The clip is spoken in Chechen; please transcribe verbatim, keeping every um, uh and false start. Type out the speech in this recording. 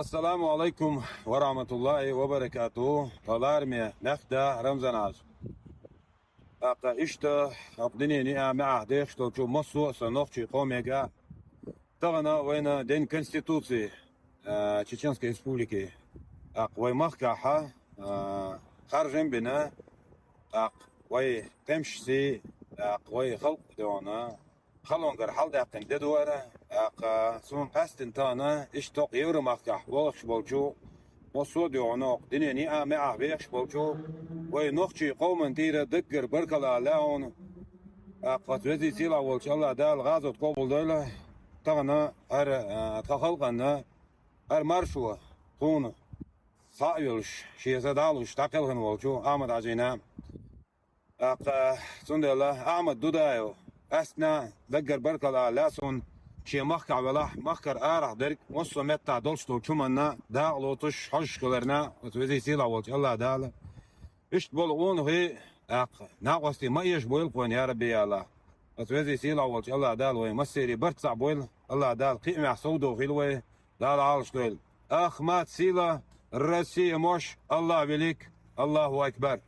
Ассаламу алайкум ва рахматуллахи ва баракатуху. Тха лараме мехкда Рамзан-Хьажа. ТӀаккха иштта хӀокху дуьненан ниъа маьӀӀехь дехаш долчу массо а сан нохчийн къомега, тахана вайна День Конституции, а, Чеченской Республики, тӀаккха вай махкахь, а, харжам бина, тӀаккха вай къемашций, тӀаккха вай халкъ а дуьйна, халонгара хьаладаьккхина де дара, тӀаккха суна къаьстина тахана иштта хӀокху Евромахкахь болуш болчу, массо а дуьйна хӀокху дуьненан ниъа маьӀӀехь бехаш болчу вай нохчийн къоман тӀера даггара баркалла ала лаьа хьуна. ТӀаккха оцу везий сийлахь волчу АллахӀ Дала гӀазот къобалдойла тахана хӀара, а, тхан халкъанна, хӀара маршо тхуна схьа а йолуш, шен са дӀа а луш, дӀакхелхина волчу Ахьмад-Хьаьжина. ТӀаккха, цундела Ахьмад Дудаев, къаьсттина даггара баркалла ала лаьа суна, шен махкахь велахь, махкара арахь дерг, массо а меттахь долуш долчу хӀуманна дакъа лоцуш, хьожуш хиларна, оцу везий сийлахь волчу АллахӀ Дала иштта болу къонахий, тӀаккха накъостий ма эшабойла кхуьнан, я Рабби, я АллахӀ. Оцу везий сийлахь волчу АллахӀ Дала вай массеран барт цхьаъ бойла, АллахӀ Дала кхиамехь совдохийла вай, Дала Ӏалашдойла. Ахмат, сила, Россия, мощь, АллахӀ велик, АллахӀу акбар.